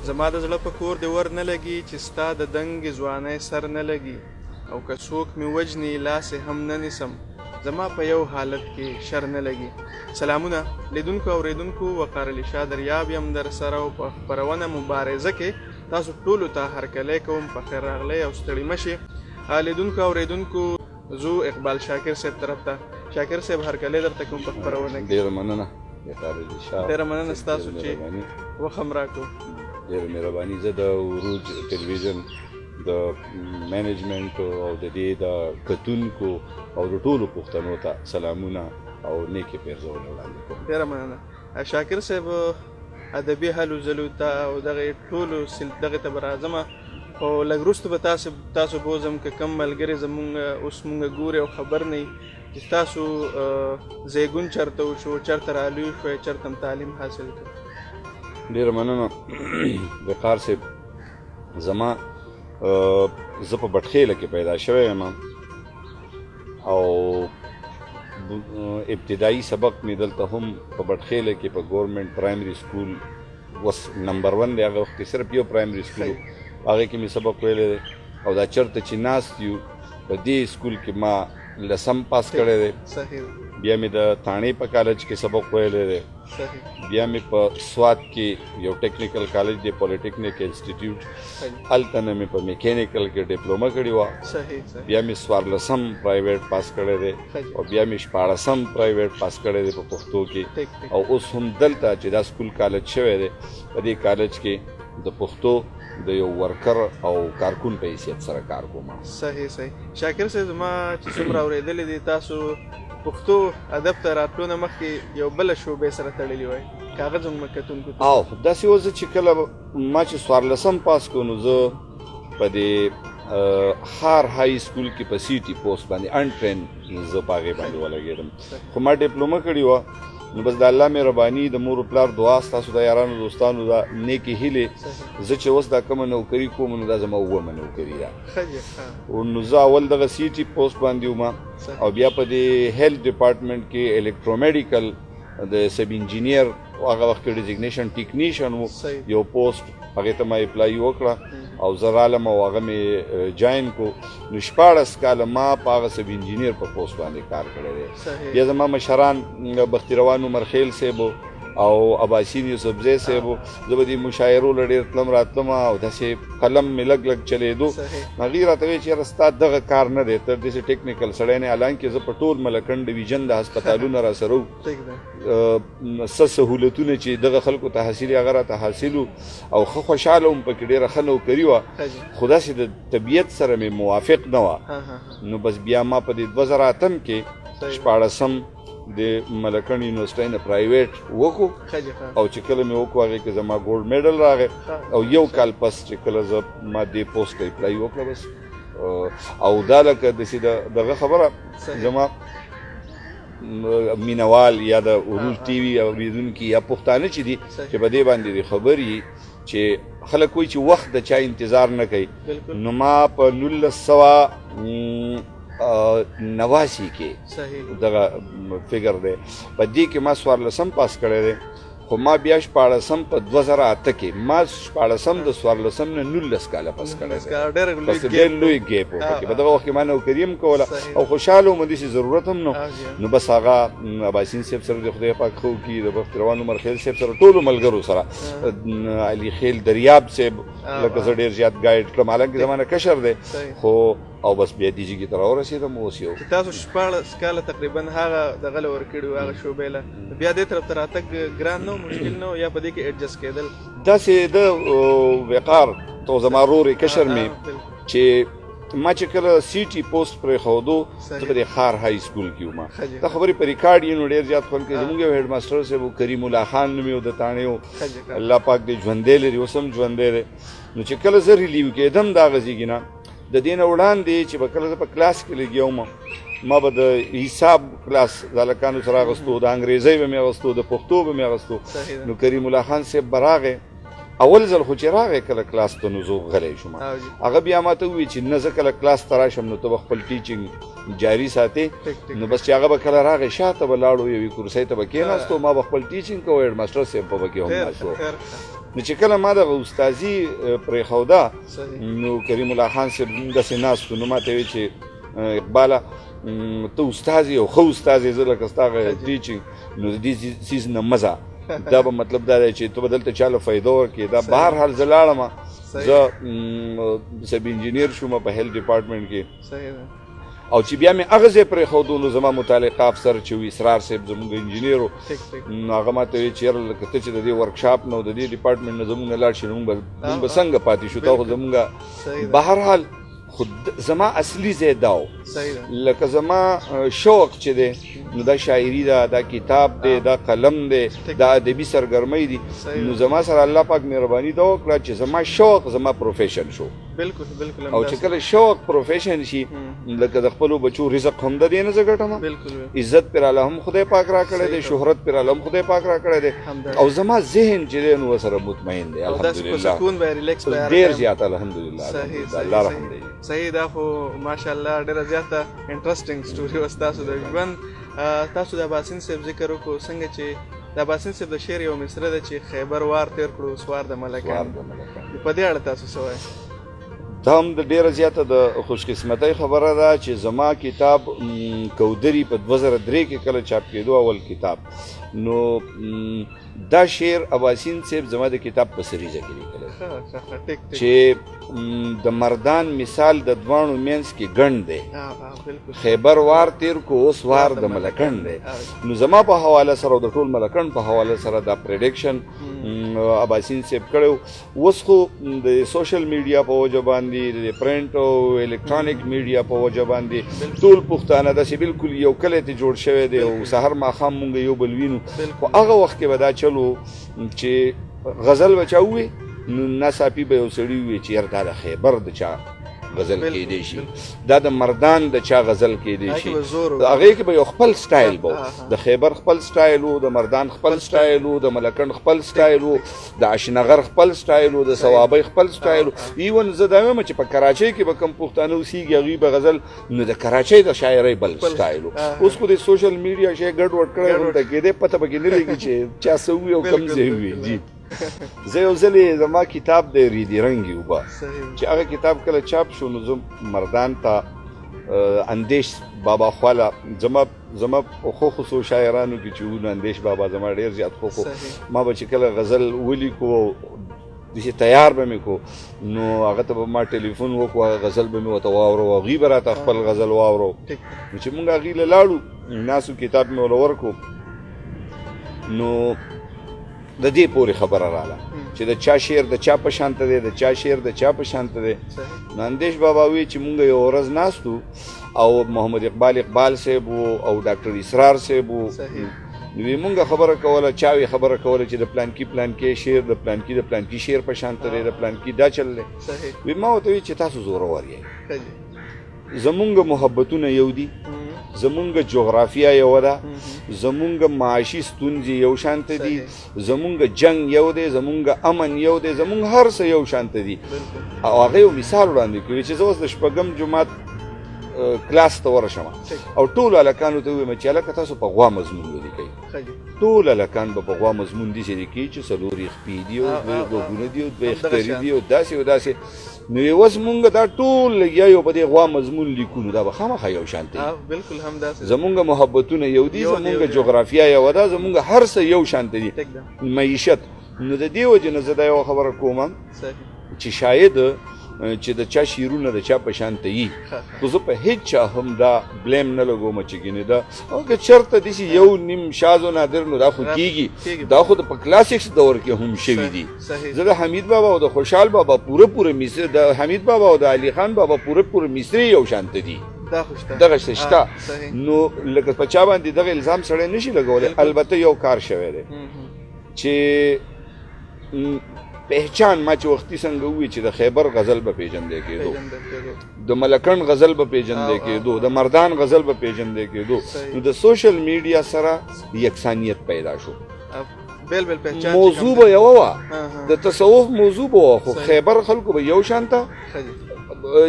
زما د زړه په کور دې ور نه لګي، چې ستا د دنګې ځوانۍ سر نه لګي، او که څوک مې وژني لاس یې هم نه نیسم، زما په یو حالت کې شر نه لګي. سلامونه لیدونکو اورېدونکو، وقار علي شاه دریاب یم در سره، او په خپرونه مبارزه کې تاسو ټولو ته هرکلی کوم. په خیر راغلی او ستړي مه شئ. لیدونکو اورېدونکو، زو اقبال شاکر صاحب طرف ته. شاکر صاحب، هرکلی درته کوم په خپرونه کې. ډېره مننه وقار علي شاه. ډېره مننه ستاسو چې وخت هم راکړو. ډېره مهرباني. زه د عروج ټلویزیون د منیجمنټ او د دې د کتونکو او د ټولو پښتنو ته سلامونه او نیکې پیرزونې وړاندې کوم. ډېره مننه شاکر صاحب. ادبي هلو ځلو ته او دغه ټولو دغه ته به راځم، خو لږ وروسته به تاسو بوځم. که کوم ملګری زمونږ اوس مونږ ګوري او خبر نه وي چې تاسو زیږون چېرته وشو، چېرته رالوی شوئ، چېرته هم تعلیم حاصل کړ؟ ډېره مننه وقار صاحب. زه په بټخېله کې پیدا شوی یم او ابتدایي سبق مې دلته هم په بټخېله کې په government primary school، اوس نمبر 1 دی، هغه وخت کې صرف یو پرایمري سکول، هغې کې مې سبق ویلی دی. او دا چېرته چې ناست یو، په دې سکول کې ما لسم پاس کړی دی. بیا مې د تاڼې په کالج کې سبق ویلی دی. بیا مې په سوات کې یو ټیکنیکل کالج دی، پولیټیکنیک انسټیټیوټ، هلته نه مې په میکانیکل کې ډیپلومه کړې وه. بیا مې 14 پرایویټ پاس کړی دی او بیا مې 16 پرایویټ پاس کړی دی په پښتو کې. او اوس هم دلته چې دا سکول کالج شوی دی، په دې کالج کې د پښتو د یو ورکر او کارکون په حیثیت سره کار کوم. صحیح. شاکر صاحب، زما چې څومره اورېدلې دي، تاسو پښتو ادب ته راتلو نه مخکې یو بله شعبې سره تړلي وای، که هغه زموږ کتونکو ته. او داسې و، زه چې کله ما چې 14 پاس کړو، نو زه په دې خار های سکول کې په سی ټي پوسټ باندې انټرین زه په هغې باندې ولګېدم، خو ما ډیپلومه کړې وه. نو بس د الله مهرباني، د مور و پلار دعا، ستاسو د یارانو دوستانو د نیکې هیلې، زه چې اوس دا کومه نوکري کوم، نو دا زما اوومه نوکري ده. نو زه اول دغه سی ټي پوسټ باندې وم او بیا په دې هیلث ډپارټمنټ کې الکترومیډیکل د سب انجینیر، هغه وخت کې ډیزیګنیشن ټیکنیشن و، یو پوسټ، هغې ته ما اپلای وکړه او زه رالم او هغه مې جاین کو. نو 16 کاله ما په هغه سب انجینیر په پوسټ باندې کار کړی دی. بیا زما مشران بختي روان عمرخیل صاحب او اباسین یوسفزی صاحب، زه به دې مشاعرو له ډېر تلم راتلم او داسې قلم مې لږ لږ چلېدو. هغوی راته ویل چې یاره ستا دغه کار نه دی، ته داسې ټیکنیکل سړی نه، حالانکې زه په ټول ملکنډ ډویژن د هسپتالونه را سره وو، څه سهولتونه چې دغه خلکو ته حاصل هغه راته حاصل وو او ښه خوشحاله وم، پکې ډېره ښه نوکري وه، خو داسې د طبیعت سره مې موافق نه وه. نو بس بیا ما په دې 2008 کې 16 د ملکنډ یونیورسټۍ نه پرایویټ وکړو او چې کله مې وکړو، هغې کې زما ګولډ میډل راغی او یو کال پس چې کله زه ما دې پوسټ ته اپلای وکړه بس. او دا لکه داسې دغه خبره، زما مینوال یا د عروج ټي وي اورېدونکي یا پښتانه چې دي، چې په دې باندې دې خبر یي چې خلک وایي چې وخت د چا انتظار نه کوي. نو ما په 1989 کې دغه فګر دی، په دې کې ما 14 پاس کړی دی، خو ما بیا 16 په 2008 کې، ما 16 د 14 نه 19 کاله پاس کړی دی. بس ډېر لوی ګیپ و پکې. په دغه وخت کې ما نوکري هم کوله او خوشحاله وم، داسې ضرورت هم نو. نو بس هغه اباسین صاحب سره د خدای پاک ښه وکړي، د بخت روان عمرخیل صاحب سره، ټولو ملګرو سره، علي خیل دریاب صاحب لکه زه ډېر زیات ګایډ کړم، حالانکه زما نه کشر دی، خو او بس بیا دې ځای ته راورسېدم. اوس یو چې تاسو 16 کاله تقریبا هغه دغه له ورکړي وو، هغه شعبې له، بیا دې طرف ته راتګ ګران نه و، مشکل نه و، یا په دې کې ایډجسټ کېدل؟ داسې د وقار ته زما ورور یې کشر مې چې ما چې کله سی ټي پوسټ پرېښودو، زه په دې ښار های سکول کې وم. دا خبرې په ریکارډ یې، نو ډېر زیات خوند کوي. زموږ یو هډ ماسټر صاحب و، کریم الله خان نوم یې و، د تاڼې و، الله پاک دې ژوندی لري، اوس هم ژوندی دی. نو چې کله زه ریلیو کېدم د هغه ځای نه، د دې نه وړاندې چې به کله زه په کلاس کې لګیا وم، ما به د حساب کلاس د هلکانو سره اخیستو، د انګریزۍ به مې اخیستو، د پښتو به مې اخیستو. نو کریم الله خان صاحب به راغی، اول ځل خو چې راغی کله کلاس ته، نو زه غلی شوم. هغه بیا ما ته وویل چې نه، زه کله کلاس ته راشم نو ته به خپل ټیچینګ جاری ساتې. نو بس چې هغه به کله راغی، شاته به لاړو، یوې کرسۍ ته به کېناستو، ما به خپل ټیچینګ کوو، هیډ ماسټر صاحب به پکې هم ناست و. نو چې کله ما دغه استادي پرېښوده، نو کریم الله خان صاحب داسې ناست، نو ما ته ویل چې اقباله ته استاد یې او ښه استاد یې، زه لکه ستا هغه teaching، نو د دې څیز نه مه ځه، دا به مطلب دا دی چې ته به دلته چا له فایده ورکړې. دا بهرحال زه لاړم، زه sub engineer شوم په health department کې. او چې بیا مې هغه ځای پرېښودو، نو زما متعلقه افسر چې و اسرار صاحب زموږ انجینر و، نو هغه ما ته ویل چې یاره لکه ته چې د دې ورکشاپ نه او د دې department نه زموږ نه لاړ شي، نو موږ به څنګه پاتې شو، تا خو زموږ بهرحال. خو زما اصلي ځای دا و، لکه زما شوق چې دی نو دا شاعري ده، دا کتاب دی، دا قلم دی، دا ادبي سرګرمۍ دي. نو زما سره الله پاک مهرباني دا وکړه چې زما شوق زما profession شو. بالکل بالکل. او چې کله شوق profession شي، لکه د خپلو بچو رزق هم د دې نه زه ګټم، عزت پر الله هم خدای پاک راکړی دی، شهرت پر الله هم خدای پاک راکړی دی، او زما ذهن چې دی نو سره مطمئن دی، الحمدلله، ډېر زیات الحمدلله، الله رحم دی. صحیح، دا خو ماشاءالله ډېره زیاته interesting story وه ستاسو د ژوند. تاسو د اباسین صاحب ذکر وکړو، څنګه چې د اباسین صاحب د شعر یو مصره ده چې خیبر وار تېر کړو سوار د ملکان، په دې اړه تاسو څه وایئ؟ دا هم د ډېره زیاته د خوشقسمتۍ خبره ده چې زما کتاب کودري په 2003 کې کله چاپ کېدو اول کتاب، نو دا شعر اباسین صاحب زما د کتاب په سریزه کې لیکلی چې د مردان مثال د دواړو منځ کې ګڼ دی، خیبر وار تیر کو اوس وار د ملکڼ دی. نو زما په حواله سره او د ټول ملکڼ په حواله سره دا prediction اباسین صاحب کړی. اوس خو د social media په وجه باندې، د پرنټ او electronic media په وجه باندې ټول پښتانه داسې بالکل یو کلی ته جوړ شوی دی، او سهار ماښام مونږ یو بل وینو. خو هغه وخت کې به دا چلو چې غزل به چا ووي، نو ناڅاپي به یو سړي ووي چې یاره دا د خیبر د چا غزل کېدی شي، دا د مردان د چا غزل کېدی شي. هغې کې به یو خپل سټایل به، د خیبر خپل سټایل و، د مردان خپل سټایل و، د ملکنډ خپل سټایل و، د اشنغر خپل سټایل و، د صوابۍ خپل سټایل و. even زه دا وایم چې په کراچۍ کې به کوم پښتانه اوسېږي هغوی به غزل، نو د کراچۍ د شاعرۍ بل سټایل و. اوس خو د social media شی ګډ وډ کړی غونته کېدی، پته پکې نه لګي چې چا څه ووي او کوم ځای ووي. جي زه یو ځلې زما کتاب دی ریدي رنګي اوبه، چې هغه کتاب کله چاپ شو، نو زه مردان ته اندیش بابا خواله، زما په ښو ښو شاعرانو کې چې وو، نو اندیش بابا زما ډېر زیات خوښ و. ما به چې کله غزل ولیکو داسې تیار به مې کو، نو هغه ته به ما ټلیفون وکړو، هغه غزل به مې ورته واورو، هغوی به راته خپل غزل واورو. نو چې موږ هغوی له لاړو ناسو، کتاب مې ورله ورکړو، نو د دې پورې خبره راله چې د چا شعر د چا په شانته دی، د چا شعر د چا په شانته دی. نو اندیش بابا وی چې مونږ یو ورځ ناستو او محمد اقبال اقبال صاحب و او ډاکټر اسرار صاحب و، نو مونږ خبره کوله، چا وی خبره کوله چې د پلانکي پلانکي شعر د پلانکي د پلانکي شعر په شانته دی، د پلانکي دا چل دی. وی ما ورته وی چې تاسو زورور یئ، زمونږ محبتونه یو دي، زمونږ جغرافیا یو ده، زمونږ معاشي ستونزې یو شانته دي، زمونږ جنگ یو دی، زمونږ امن یو دی، زمونږ هر څه یو شانته دي. او هغه یو مثال وړاندې کوي چې زه اوس د شپږم جومات کلاس ته ورشم او ټول هلکانو ته ووایم چې هلکه تاسو په غوا مضمون ولیکئ، ټول هلکان به په غوا مضمون داسې لیکي چې څلور یې خپې دي او دوه یې غوږونه دي او دوه یې ښکرې دي او داسې او داسې. نو اوس مونږ دا ټول لګیا یو په دې غوا مضمون لیکو، نو دا به خامخا یو شان دی. بالکل همداسې. زمونږ محبتونه یو دي، زمونږ جغرافیا یوه ده، زمونږ هر څه یو شان دی، معیشت. نو د دې وجې نه زه دا یوه خبره کوم چې شاید چې د چا شعرونه د چا په شان ته یي، خو زه په هیڅ چا هم دا blame نه لګوم چې ګینې دا او که چېرته داسې یو نیم شاز و نادر، نو دا خو کېږي، دا خو د په classics دور کې هم شوي دي. زه د حمید بابا او د خوشحال بابا پوره پوره مصرې، د حمید بابا او د علي خان بابا پوره پوره مصرې یو شان ته دي، دغه څه شته. نو لکه په چا باندې دغه الزام سړی نشي لګولی. البته یو کار شوی دی چې پہچان، ما چې وختي څنګه ووی چې د خیبر غزل به پیژندل کېدو، د ملکڼ غزل به پیژندل کېدو، د مردان غزل به پیژندل کېدو، نو د social media سره یکسانیت پیدا شو. بل بل پہچان موضوع به یوه وه، د تصوف موضوع به وه، خو خیبر خلکو به یو شان ته،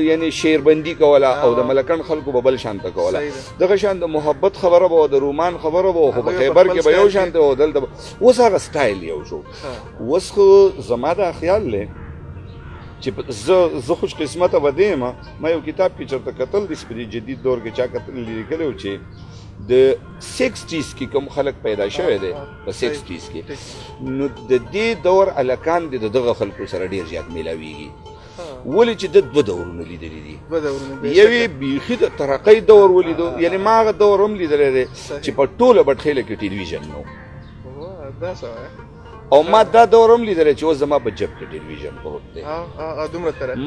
یعنی شیربندي کوله او د ملکن خلکو به بل شان ته کوله. دغه شان د محبت خبره به، د رومان خبره به، خو په خیبر کې به یو شان ته او دلته اوس هغه سټایل یو شو. اوس خو زما دا خیال دی چې زه خوش قسمته به دی یم. ما یو کتاب کې چېرته کتل دي چې په دې جدید دور کې چا کتل لیکلی و چې د 60s کې کوم خلک پیدا شوی دی په 60s کې، نو د دې دور هلکان د دغه خلکو سره ډېر زیات میلاویږي. ولې چې د دوه دورونه لیدلي دي، یوې بیخي د ترقۍ دور ولیدو، یعنې ما هغه دور هم لیدلی دی چې په ټوله بټخېله کې ټلویزیون نه و، او ما دا دور هم لیدلی چې اوس زما په جب کې ټلویزیون پروت دی.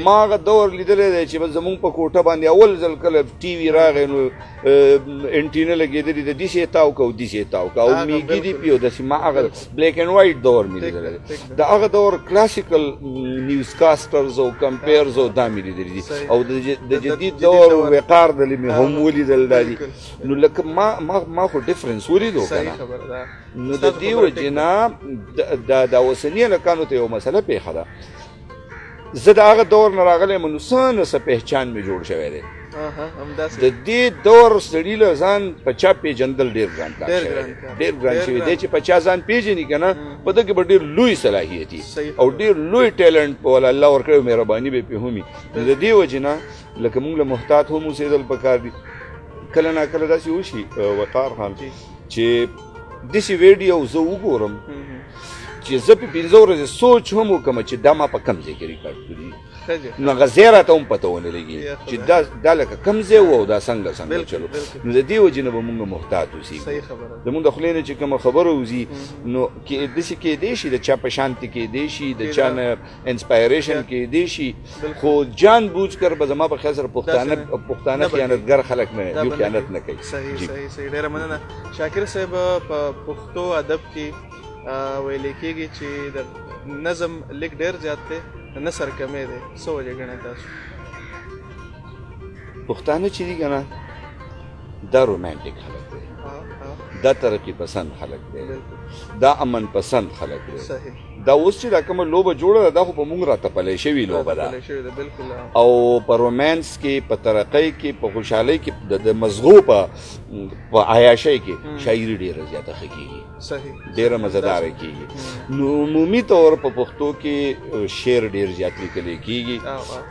ما هغه دور لیدلی دی چې بس زموږ په کوټه باندې اول ځل کله ټي وي راغی نو انټینه لګېدلې ده، داسې یې تاو کړه او داسې یې تاو کړه او میګي دي پي، او داسې ما هغه بلیک اینډ وایټ دور مې لیدلی دی. د هغه دور کلاسیکل نیوز کاسټرز او کمپیرز او دا مې لیدلي دي، او د جدید دور وقار دلې مې هم ولیدل دا دي. نو لکه ما خو ډفرنس ولیدو که نه. نو د دې وجې نه د اوسني هلکانو ته یو مسله پېښه ده. زه د هغه دور نه راغلی یم، نو څه نه څه پهچان مې جوړ شوی دی. د دې دور سړي له ځان په چا پېژندل ډېر ګران کار شوی دی، ډېر ګران شوی دی. چې په چا ځان پېژني که نه، په ده کې به ډېر لوی صلاحیت وي او ډېر لوی ټیلنټ په ولا الله ورکړی، مهرباني به پې هم وي. نو د دې وجې نه لکه موږ له محتاط هم اوسېدل پکار دي. کله ناکله داسې وشي وقار خان چې داسې ویډیو زه وګورم چې زه په 5 ورځې سوچ هم وکړم چې دا ما په کوم ځای کې ریکارډ کړي، نو هغه ځای راته هم پته ونه لګي چې دا لکه کوم ځای و او دا څنګه څنګه چلو. نو د دې وجې نه به موږ محتاط اوسېږو. زموږ د خولې نه چې کومه خبره وځي نو داسې کېدی شي د چا په شانتې کېدی شي، د چا نه انسپایریشن کېدی شي، خو جان بوج کر به زما په خیال سره پښتانه خیانتګر خلک نه دي، خیانت نه کوي. صحیح صحیح صحیح. ډېره مننه شاکر صاحب. په پښتو ادب کې ویل کېږي چې د نظم لیک ډېر زیات دی، نثر کمی دی، څه وجه ګڼئ تاسو؟ پښتانه چې دي که نه، دا رومانټیک خلک دی، دا ترقي پسند خلک دی، دا امن پسند خلک دی. دا اوس چې دا کومه لوبه جوړه ده دا خو په موږ راتپلی شوې لوبه ده، او په رومانس کې، په ترقۍ کې، په خوشحالۍ کې، د مزغو په عیاشۍ کې شاعري ډېره زیاته ښه کېږي، ډېره مزهداره کېږي. نو عمومي طور په پښتو کې شعر ډېر زیات لیکلی کېږي،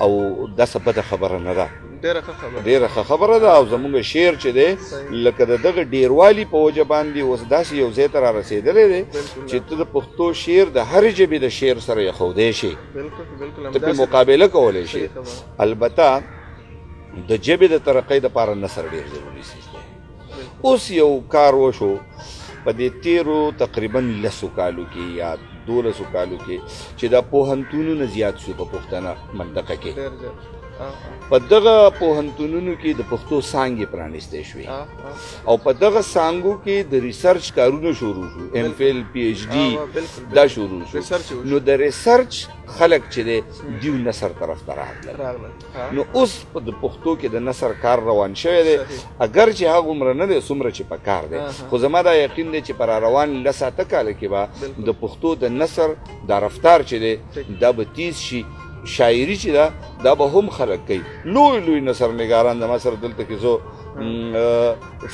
او دا څه بده خبره نه ده، ډېره ښه خبره ده. او زموږ شعر چې دی لکه د دغه ډېروالي په وجه باندې اوس داسې یو ځای ته را رسېدلی دی چې ته د پښتو شعر د هرې ژبې د شعر سره یخودی شي، ته پرې مقابله کولی شي. البته د ژبې د ترقۍ دپاره نثر ډېر ضروري څیز دی. اوس یو کار وشو په دې تېرو تقریبا 10 کالو کې یا 12 کالو کې چې دا پوهنتونونه زیات شو په پښتنه منطقه کې. په دغه پوهنتونونو کې د پښتو څانګې پرانیستې شوې، او په دغه څانګو کې د ریسرچ کارونه شروع شو، ایم فیل، پی ایچ ډي دا شروع شو. نو د ریسرچ خلک چې دی دیو نثر طرف ته راغلل. نو اوس په د پښتو کې د نثر کار روان شوی دی، اګر چې هغومره نه دی څومره چې په کار دی، خو زما دا یقین دی چې په را روان 10 اته کاله کې به د پښتو د نثر دا رفتار چې دی دا به تیز شي. شاعري چې ده دا به هم خلک کوي. لوی لوی نثر نګاران زما سره دلته کې زه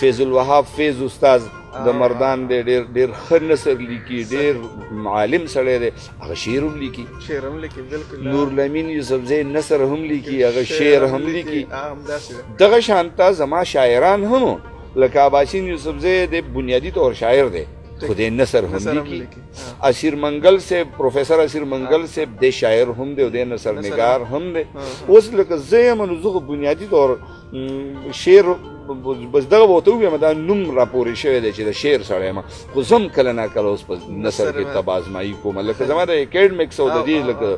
فیض الوهاب فیض استاد د مردان دی، ډېر ډېر ښه نثر لیکي، ډېر عالم سړی دی، هغه شعر هم لیکي. نور لمین یوسفزی نثر هم لیکي، هغه شعر هم لیکي. دغه شان ته زما شاعران هم لکه اباسین یوسفزی دی بنیادي طور شاعر دی، خو دی نثر هم لیکي. اسیر منګل صاحب، پروفیسر اسیر منګل صاحب دی شاعر هم دی او دی نثر نګار هم دی. اوس لکه زه یم نو زه خو بنیادي طور شعر بس دغه به ورته ووایم، دا نوم راپورې شوی دی چې د شعر سړی یم، خو زه هم کله ناکله اوس په نثر کې تبازمایي کوم، لکه زما د اکیډمیکس او د دې لکه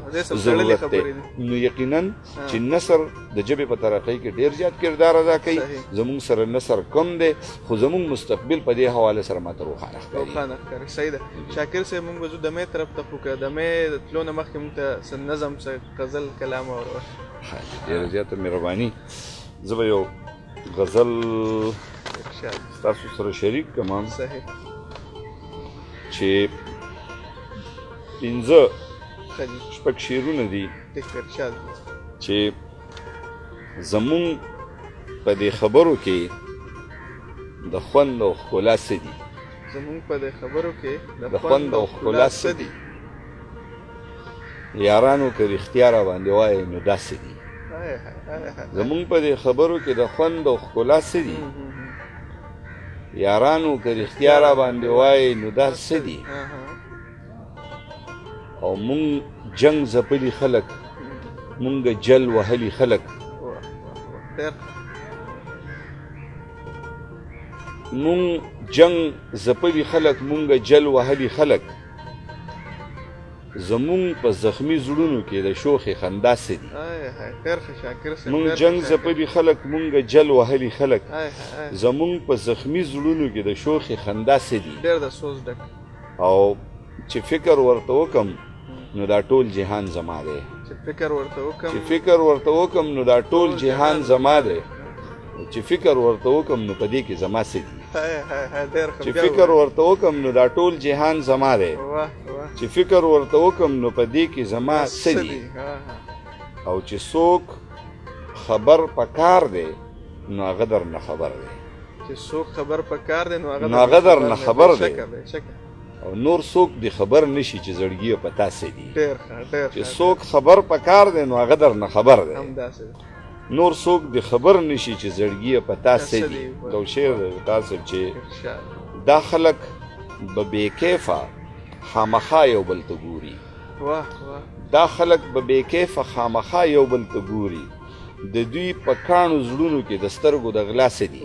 ضرورت دی. نو یقینا چې نثر د ژبې په ترقۍ کې ډېر زیات کردار ادا کوي. زموږ سره نثر کم دی، خو زموږ مستقبل په دې حواله سره ماته روښانه ښکاري. روښانه ښکاري، صحیح ده. شاکر صاحب موږ به ځو دمې طرف ته، خو که دمې د تلو نه مخکې موږ ته څه نظم، څه غزل کلام واوروه. ډېره زیاته مهرباني. زه به یو غزل ستاسو سره شریک کړم چې 5 6 شعرونه دي چې زمونږ په دې خبرو کې د خوند او ښکلا څه دي؟ زمونږ په دې خبرو کې د خوند او ښکلا څه دي؟ یارانو که رښتیا را باندې وایې نو دا څه دي؟ زمونږ په دې خبرو کې د خوند او ښکلا څه دي؟ یارانو که رښتیا را باندې وایې نو دا څه دي؟ او مونږ جنگ ځپلي خلک، مونږ جل وهلي خلک، مونږ جنگ ځپلي خلک، مونږ جل وهلي خلک، زمونږ په زخمی زړونو کې د شوخې خندا څه دي؟ مونږ جنگ ځپلي خلک، مونږ جل وهلي خلک، زمونږ په زخمی زړونو کې د شوخې خندا څه دي؟ ډېر د سوز ډک. او چې فکر ورته وکم نو دا ټول جهان زما دی. چې فکر ورته وکم، چې فکر ورته وکم نو دا ټول جهان زما دی. چې فکر ورته وکم نو په دې کې زما څه دي؟ چې فکر ورته وکم نو دا ټول جهان زما دی. چې فکر ورته وکم نو په دې کې زما څه دي؟ او چې څوک خبر پکار دی نو هغه در نه خبر دی. چې څوک خبر پکار دی نو هغه در نه خبر دی. او نور څوک دې خبر نشي چې زړګی په تا څه دي. چې څوک خبر پکار دی نو هغه در نه خبر دی. نور څوک دې خبر نشي چې زړګی په تا څه دي. دا شعر دی تاسو چې دا خلک به بې کیفه خامخا یو بل ته ګوري. دا خلک به بې کیفه خامخا یو بل ته ګوري، د دوی په کاڼو زړونو کې د سترګو د غلا څه دي؟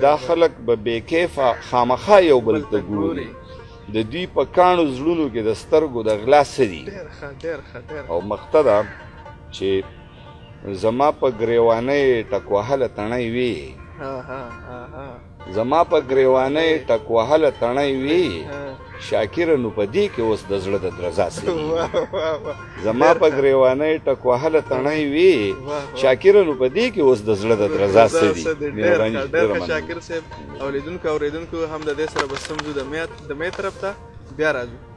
دا خلک به بې کیفه خامخا یو بل ته ګوري، د دوی په کاڼو زړونو کې د سترګو د غلا څه دي؟ او مقطع ده چې زما په ګریوانه ټک وهله تڼۍ وي، زما په ګریوانه ټک وهله تڼۍ وي، شاکره نو په دې کې اوس د زړه د درزا څه دي؟ زما په ګریوانه ټک وهله تڼۍ وي، شاکره نو په دې کې اوس د زړه د درزا څه دي؟ ډېر ښه شاکر صاحب. او لیدونکو اورېدونکو هم د دې سره به سم ځو د مې طرف ته بیا راځو.